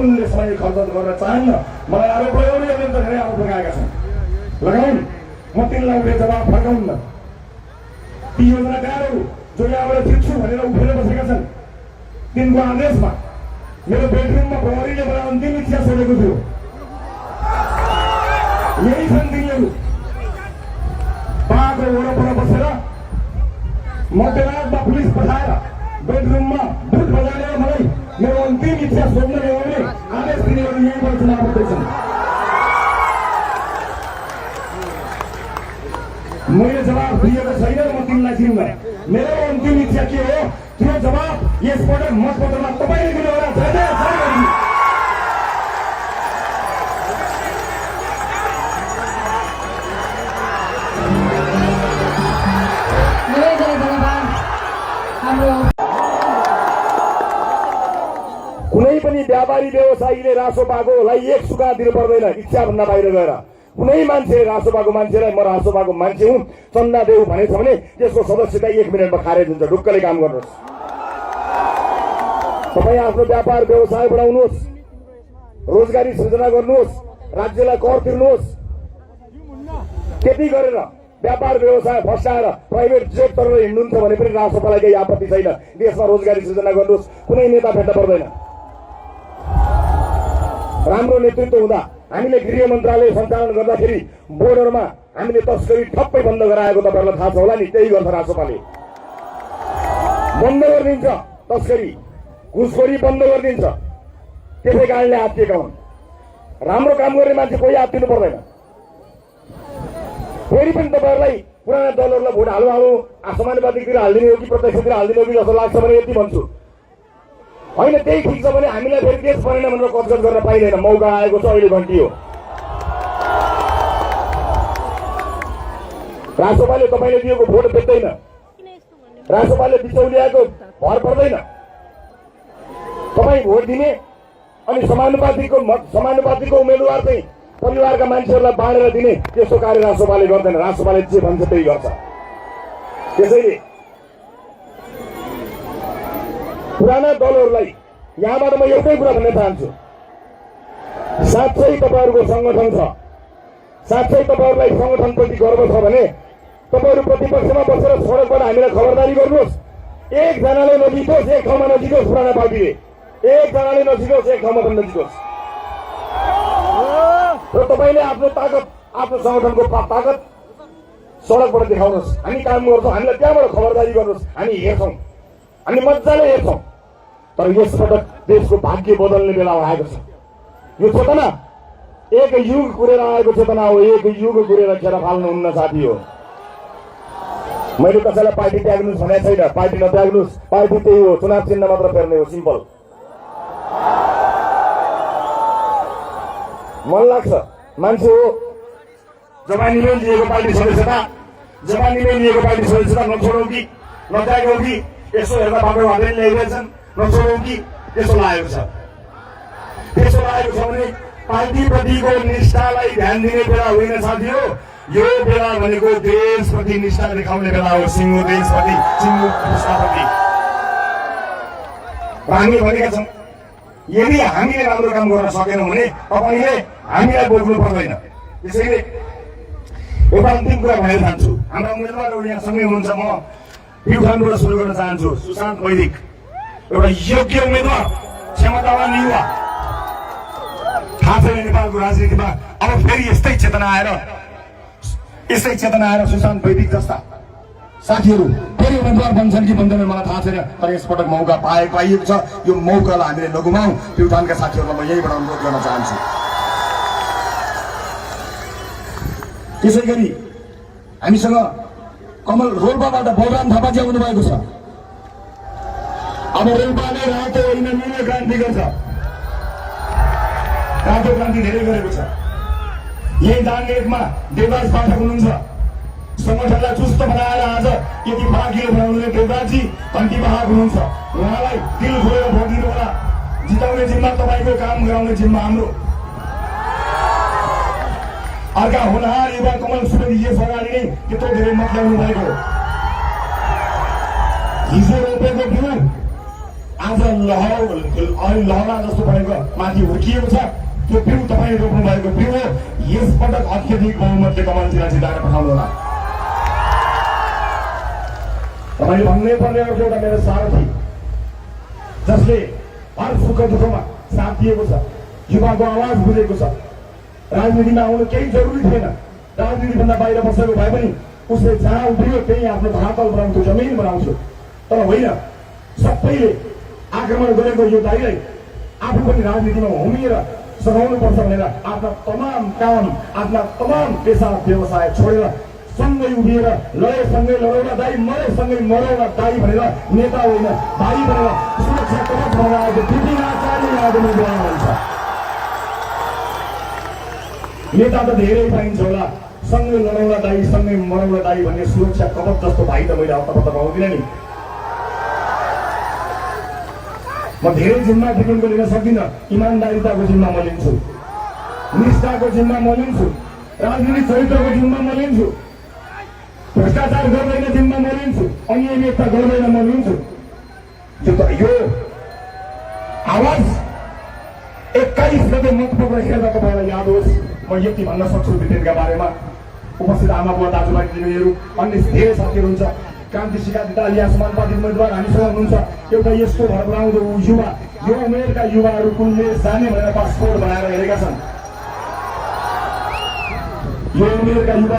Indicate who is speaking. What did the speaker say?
Speaker 1: अमूल्य समय खर्च गर्न चाहन्न। मलाई आरोप लगाउनेहरूले त धेरै आरोप लगाएका छन्, लगाउन्, म तिनलाई जवाब फर्काउन्न। ती योजनाकारहरू जो यहाँबाट जित्छु भनेर उठेर बसेका छन्, तिनको आदेशमा मेरो बेडरुममा प्रहरीले मलाई अन्तिम इच्छा सोधेको थियो। यही छन् तिनीहरू। बाघको वरपर बसेर मध्यरातमा पुलिस पठाएर बेडरुममा बुट बजाएर मलाई मेरो अन्तिम इच्छा सोध्न ल्याउने आदेश तिनीहरू यहीँबाट चुनाव गर्दैछन्। मैले जवाब दिएको छैन, म तिमीलाई चिन्दैन। मेरो अन्तिम इच्छा के हो त्यो जवाब यसपटक मतपत्रमा तपाईँले दिनुहोला। कुनै पनि व्यापारी व्यवसायीले रासोपाकोलाई एक सुका दिनु पर्दैन इच्छा भन्दा बाहिर गएर। कुनै मान्छे रासोपाको मान्छेलाई म रासोपाको मान्छे हुँ चन्दा देऊ भनेछ भने त्यसको सदस्यता 1 मिनटमा खारेज हुन्छ। ढुक्कले काम गर्नुहोस्। तपाईँ आफ्नो व्यापार व्यवसाय बढाउनुहोस्, रोजगारी सृजना गर्नुहोस्, राज्यलाई कर तिर्नुहोस्। त्यति गरेर व्यापार व्यवसाय फस्टाएर प्राइभेट जेट तरेर हिँड्नुहुन्छ भने पनि रासोपालाई केही आपत्ति छैन। देशमा रोजगारी सृजना गर्नुहोस्, कुनै नेता भेट्न पर्दैन। राम्रो नेतृत्व हुँदा हामीले गृह मन्त्रालय सञ्चालन गर्दाखेरि बोर्डरमा हामीले तस्करी ठप्पै बन्द गराएको तपाईँहरूलाई थाहा छ होला नि। त्यही गर्छ रासोपाले, बन्द गरिदिन्छ तस्करी, घुसखोरी बन्द गरिदिन्छ। त्यसै कारणले आत्तिएका हुन्। राम्रो काम गर्ने मान्छे कोही आत्तिनु पर्दैन। फेरि पनि तपाईँहरूलाई पुराना दलहरूलाई भोट हाल्नु समानुपातिकतिर हालिदिने हो कि प्रत्यक्षतिर हालिदिने हो कि जस्तो लाग्छ भने यति भन्छु, होइन त्यही ठिक छ भने हामीलाई फेरि देश बनेन भनेर कचकच गर्न पाइँदैन। मौका आएको छ, अहिले घन्टी हो। रासोपाले तपाईँले दिएको भोट बेच्दैन, रासोपाले बिचौलियाको भर पर्दैन। तपाईँ भोट दिने अनि समानुपातिकको उम्मेदवार चाहिँ परिवारका मान्छेहरूलाई बाँडेर दिने त्यस्तो कार्य रासोपाले गर्दैन। रासोपाले जे भन्छ त्यही गर्छ। त्यसैले पुराना दलहरूलाई यहाँबाट म एउटै कुरा भन्न चाहन्छु, साँच्चै तपाईँहरूको संगठन छ, साँच्चै तपाईँहरूलाई संगठनप्रति गर्व छ भने तपाईँहरू प्रतिपक्षमा बसेर सडकबाट हामीलाई खबरदारी गर्नुहोस्। एकजनाले नजिकोस्, एक ठाउँमा नजिकोस्, पुराना पार्टीले एकजनाले नजिकोस्, एक ठाउँमा पनि नजिकोस्। र तपाईँले आफ्नो ताकत, आफ्नो संगठनको ताकत सडकबाट देखाउनुहोस्। हामी काम गर्छौँ, हामीलाई त्यहाँबाट खबरदारी गर्नुहोस्। हामी हेर्छौँ, हामी मजाले हेर्छौँ। तर यसपटक देशको भाग्य बदल्ने बेला आएको छ। यो चेतना एक युग कुरेर आएको चेतना हो, एक युग कुरेर खेर फाल्नुहुन्न साथी हो। मैले कसैलाई पार्टी त्याग्नुहोस् भनेको छैन, पार्टी नत्याग्नुहोस्। पार्टी त्यही हो, चुनाव चिन्ह मात्र फेर्ने हो, सिम्पल। मन लाग्छ मान्छे हो, जवानीमै लिएको पार्टी सदस्यता, जवानीमै लिएको पार्टी सदस्यता नछोडौँ कि नत्यागौँ कि यसो हेर्दा बाटो हातले ल्याइरहेछन्, नछोडौँ कि त्यसो लागेको छ। त्यसो लागेको छ भने पार्टीप्रतिको निष्ठालाई ध्यान दिने बेला होइन साथी हो। यो बेला भनेको देशप्रति निष्ठा देखाउने बेला हो। सिङ्गो देशप्रति, सिङ्गो पुस्ताप्रति हामी भनेका छौँ, यदि हामीले राम्रो काम गर्न सकेनौँ भने तपाईँले हामीलाई बोल्नु पर्दैन। त्यसैले एउटा अन्तिम कुरा भनेर जान्छु। हाम्रा उम्मेदवारहरू यहाँ सँगै हुनुहुन्छ। म प्युठानबाट सुरु गर्न चाहन्छु। सुशान्त वैदिक एउटा योग्य उम्मेदवार, क्षमतावान युवा। थाहा छैन नेपालको राजनीतिमा अब फेरि यस्तै चेतना आएर सुशान्त वैदिक जस्ता साथीहरू फेरि उम्मेदवार बन्छन् कि बन्दैनन् मलाई थाहा छैन। तर यसपटक मौका पाइएको छ। यो मौकालाई हामीले नगुमाउँ। प्युठानका साथीहरूलाई म यहीँबाट अनुरोध गर्न चाहन्छु। त्यसै गरी हामीसँग कमल रोल्पाबाट बलराम थापाजी आउनु भएको छ। अब रोल्पाले रातो होइन नीलो क्रान्ति गर्छ। रातो क्रान्ति धेरै गरेको छ। यही दाङलेकमा देवराज पाठक हुनुहुन्छ। संगठनलाई चुस्त बनाएर आज यति बाँकिलो बनाउनु देवराजी घन्टी बाहक हुनुहुन्छ। उहाँलाई दिल खोलेर भोट दिनु होला। जिताउने जिम्मा तपाईँको, काम गराउने जिम्मा हाम्रो। अर्का होनहार युवा कमल सुवेदी यस अगाडि नै त्यत्रो धेरै मत ल्याउनु भएको। हिजो रोपेको बिउ आज लहरा जस्तो भएको माथि हुर्किएको छ। त्यो बिउ तपाईँले रोप्नु भएको बिउ हो। यसपटक अत्यधिक बहुमतले कमल जिल्ला जिताएर पठाउनु होला। तपाईँले भन्नै पर्ने एउटा मेरो सारथी जसले हर सुख दुःखमा साथ दिएको छ, युवाको आवाज बुझेको छ। राजनीतिमा आउनु केही जरुरी थिएन। राजनीतिभन्दा बाहिर बसेको भए पनि उसले जहाँ उभियो त्यही आफ्नो धरातल बनाउँथ्यो, जमिन बनाउँथ्यो। तर होइन, सबैले आक्रमण गरेको यो दाइलाई आफू पनि राजनीतिमा होमिएर सघाउनु पर्छ भनेर आफ्ना तमाम काम, आफ्ना तमाम पेसा व्यवसाय छोडेर सँगै उभिएर लडे सँगै लडौँला दाई, मरे सँगै मरौँला दाई भनेर नेता होइन भाइ भनेर सुरक्षा कवच बनाएको विपिन आचार्य आदरणीय हुनुहुन्छ। नेता त धेरै पाइन्छ होला, सँगै लडौँला दाई सँगै मरौँला दाई भन्ने सुरक्षा कवच जस्तो भाइ त मैले हप्ता पाउँदिनँ नि। म धेरै जिम्मा टिकनको लिन सक्दिनँ। इमान्दारिताको जिम्मा म लिन्छु, निष्ठाको जिम्मा म लिन्छु, राजनीतिक चरित्रको जिम्मा म लिन्छु, भ्रष्टाचार गर्दैन जिम्मा म लिन्छु, अनियमितता गर्दैन म लिन्छु। यो आवाज 21 गते मतपत्र हेर्दा तपाईँलाई याद होस्। म यति भन्न सक्छु विपिनका बारेमा। उपस्थित आमा बुवा दाजुभाइ दिदीबहिनीहरू, अन्य धेरै साथीहरू हुन्छ, क्रान्ति सिकादिता या समाजवादी उम्मेदवार हामीसँग हुनुहुन्छ। एउटा यस्तो भरभराउँदो युवा, यो उमेरका युवाहरू कुनले जाने भनेर पासपोर्ट बनाएर हेरेका छन्। यो उमेरका युवा